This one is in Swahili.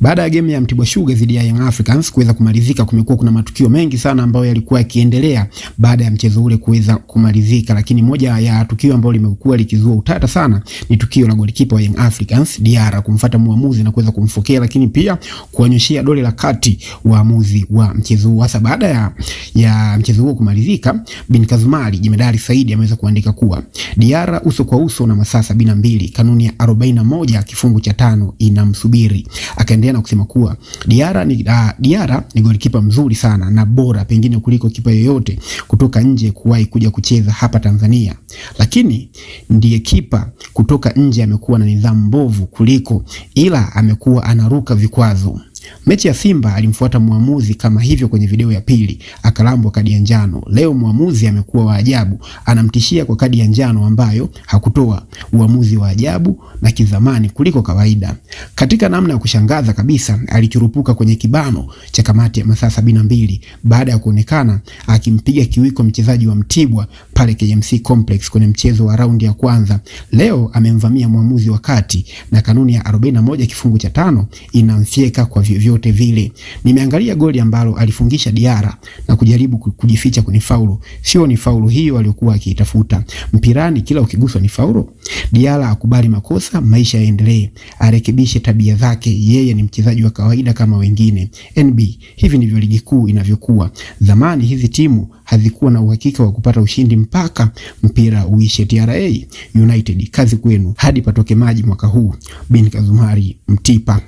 Baada ya game ya Mtibwa Sugar dhidi ya Young Africans kuweza kumalizika, kumekuwa kuna matukio mengi sana ambayo yalikuwa yakiendelea baada ya mchezo ule kuweza kumalizika, lakini moja ya tukio ambalo limekuwa likizua utata sana ni tukio la golikipa wa Young Africans Diarra kumfuata muamuzi na kuweza kumfokea, lakini pia kuonyeshia dole la kati waamuzi wa mchezo huo. Hasa baada ya mchezo huo kumalizika, Bin Kazumari Jemedari Saidi ameweza kuandika kuwa Diarra uso kwa uso na masaa 72, kanuni ya 41 kifungu cha 5 inamsubiri. Akaendelea na kusema kuwa Diarra ni golikipa mzuri sana na bora pengine kuliko kipa yoyote kutoka nje kuwahi kuja kucheza hapa Tanzania, lakini ndiye kipa kutoka nje amekuwa na nidhamu mbovu kuliko, ila amekuwa anaruka vikwazo. Mechi ya Simba alimfuata mwamuzi kama hivyo kwenye video ya pili, akalambwa kadi ya njano. Leo mwamuzi amekuwa wa ajabu, anamtishia kwa kadi ya njano ambayo hakutoa. Uamuzi wa ajabu na kizamani kuliko kawaida. Katika namna ya kushangaza kabisa, alichurupuka kwenye kibano cha kamati ya masaa 72 baada ya kuonekana akimpiga kiwiko mchezaji wa Mtibwa pale KMC Complex kwenye mchezo wa raundi ya kwanza. Leo amemvamia mwamuzi wa kati na kanuni ya 41 kifungu cha 5 inamfyeka kwa vyovyote vile. Nimeangalia goli ambalo alifungisha Diarra na kujaribu kujificha kwenye faulu. Sio ni faulu hiyo aliyokuwa akiitafuta. Mpirani kila ukiguswa ni faulu. Diarra akubali makosa, maisha yaendelee. Arekebishe tabia zake, yeye ni mchezaji wa kawaida kama wengine. NB, hivi ndivyo ligi kuu inavyokuwa. Zamani hizi timu hazikuwa na uhakika wa kupata ushindi mpaka mpira uishe. TRA United, kazi kwenu hadi patoke maji mwaka huu. Bin Kazumari, Mtipa.